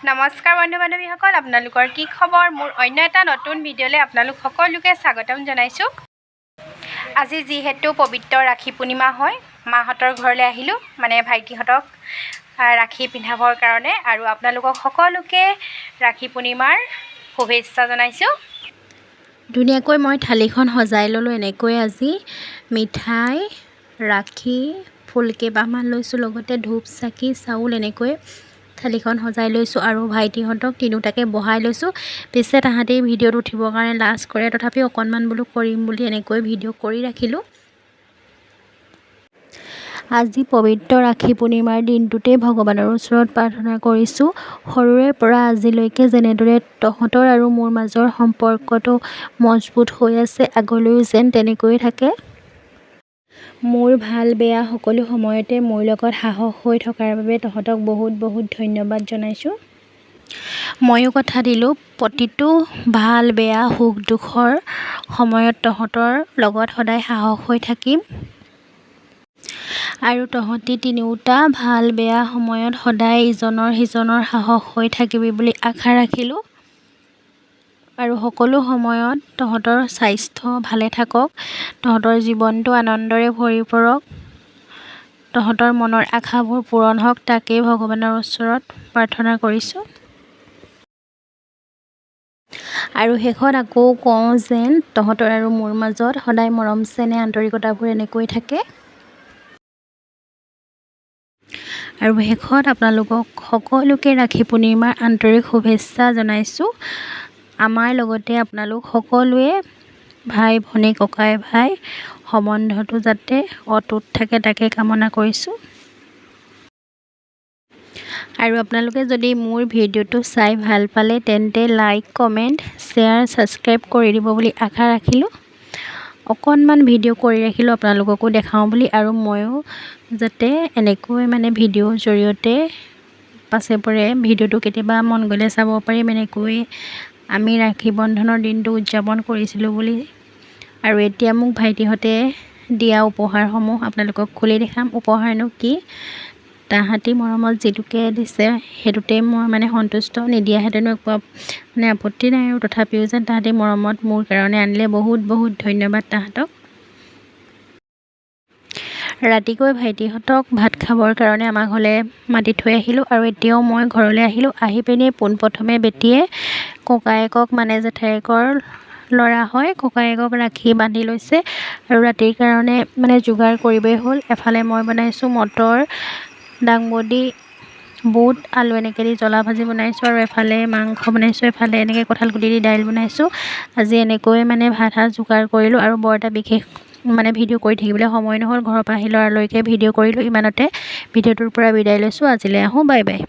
নমস্কাৰ বন্ধু বান্ধৱীসকল, আপোনালোকৰ কি খবৰ? মোৰ অন্য এটা নতুন ভিডিঅ'লৈ আপোনালোক সকলোকে স্বাগতম জনাইছোঁ। আজি যিহেতু পবিত্ৰ ৰাখী পূৰ্ণিমা হয়, মাহঁতৰ ঘৰলৈ আহিলোঁ, মানে ভাইটিহঁতক ৰাখী পিন্ধাবৰ কাৰণে। আৰু আপোনালোকক সকলোকে ৰাখী পূৰ্ণিমাৰ শুভেচ্ছা জনাইছোঁ। ধুনীয়াকৈ মই থালিখন সজাই ল'লোঁ এনেকৈ। আজি মিঠাই, ৰাখী, ফুল কেইপাহমান লৈছোঁ, লগতে ধূপ, চাকি, চাউল, এনেকৈ থালিখন সজাই লৈছোঁ আৰু ভাইটিহঁতক তিনিওটাকে বহাই লৈছোঁ। পিছে তাহাঁতি ভিডিঅ'ত উঠিবৰ কাৰণে লাজ কৰে, তথাপিও অকণমান বোলো কৰিম বুলি এনেকৈ ভিডিঅ' কৰি ৰাখিলোঁ। আজি পবিত্ৰ ৰাখী পূৰ্ণিমাৰ দিনটোতেই ভগৱানৰ ওচৰত প্ৰাৰ্থনা কৰিছোঁ, সৰুৰে পৰা আজিলৈকে যেনেদৰে তহঁতৰ আৰু মোৰ মাজৰ সম্পৰ্কটো মজবুত হৈ আছে, আগলৈও যেন তেনেকৈয়ে থাকে। মোৰ ভাল বেয়া সকলো সময়তে মোৰ লগত সাহস হৈ থকাৰ বাবে তহঁতক বহুত বহুত ধন্যবাদ জনাইছোঁ। ময়ো কথা দিলোঁ, প্ৰতিটো ভাল বেয়া, সুখ দুখৰ সময়ত তহঁতৰ লগত সদায় সাহস হৈ থাকিম আৰু তহঁতি তিনিওটা ভাল বেয়া সময়ত সদায় ইজনৰ সিজনৰ সাহস হৈ থাকিবি বুলি আশা ৰাখিলোঁ। আৰু সকলো সময়ত তহঁতৰ স্বাস্থ্য ভালে থাকক, তহঁতৰ জীৱনটো আনন্দৰে ভৰি পৰক, তহঁতৰ মনৰ আশাবোৰ পূৰণ হওক, তাকেই ভগৱানৰ ওচৰত প্ৰাৰ্থনা কৰিছোঁ। আৰু শেষত আকৌ কওঁ যেন তহঁতৰ আৰু মোৰ মাজত সদায় মৰম চেনেহ, আন্তৰিকতাবোৰ এনেকৈ থাকে। আৰু শেষত আপোনালোকক সকলোকে ৰাখী পূৰ্ণিমাৰ আন্তৰিক শুভেচ্ছা জনাইছোঁ। আমাৰ লগতে আপোনালোক সকলোৱে ভাই ভনী, ককাই ভাই সম্বন্ধটো যাতে অটুট থাকে, তাকে কামনা কৰিছোঁ। আৰু আপোনালোকে যদি মোৰ ভিডিঅ'টো চাই ভাল পালে, তেন্তে লাইক, কমেণ্ট, শ্বেয়াৰ, ছাবস্ক্ৰাইব কৰি দিব বুলি আশা ৰাখিলোঁ। অকণমান ভিডিঅ' কৰি ৰাখিলোঁ আপোনালোককো দেখাওঁ বুলি, আৰু ময়ো যাতে এনেকৈ মানে ভিডিঅ'ৰ জৰিয়তে পাছে পৰে ভিডিঅ'টো কেতিয়াবা মন গ'লে চাব পাৰিম, এনেকৈ আমি ৰাখী বন্ধনৰ দিনটো উদযাপন কৰিছিলোঁ বুলি। আৰু এতিয়া মোক ভাইটিহঁতে দিয়া উপহাৰসমূহ আপোনালোকক খুলি দেখাম। উপহাৰনো কি, তাহাঁতি মৰমত যিটোকে দিছে সেইটোতে মই মানে সন্তুষ্ট। নিদিয়াহেঁতেনো একো মানে আপত্তি নাই, আৰু তথাপিও যেন তাহাঁতি মৰমত মোৰ কাৰণে আনিলে, বহুত বহুত ধন্যবাদ তাহাঁতক। ৰাতিকৈ ভাইটিহঁতক ভাত খাবৰ কাৰণে আমাৰ ঘৰলৈ মাতি থৈ আহিলোঁ আৰু এতিয়াও মই ঘৰলৈ আহিলোঁ। আহি পিনি পোনপ্ৰথমে বেটীয়ে ককায়েকক, মানে জেঠায়েকৰ ল'ৰা হয়, ককায়েকক ৰাখী বান্ধি লৈছে। আৰু ৰাতিৰ কাৰণে মানে যোগাৰ কৰিবই হ'ল। এফালে মই বনাইছোঁ মটৰ, দাংবডি, বুট, আলু এনেকৈ দি জ্বলা ভাজি বনাইছোঁ, আৰু এফালে মাংস বনাইছোঁ, এফালে এনেকৈ কঁঠাল গুটি দি দাইল বনাইছোঁ। আজি এনেকৈ মানে ভাত সাজ যোগাৰ কৰিলোঁ আৰু বৰ এটা বিশেষ মানে ভিডিঅ' কৰি থাকিবলৈ সময় নহ'ল। ঘৰৰ পৰা আহি লৰালৰিকৈ ভিডিঅ' কৰিলোঁ। ইমানতে ভিডিঅ'টোৰ পৰা বিদায় লৈছোঁ। আজিলৈ আহোঁ, বাই বাই।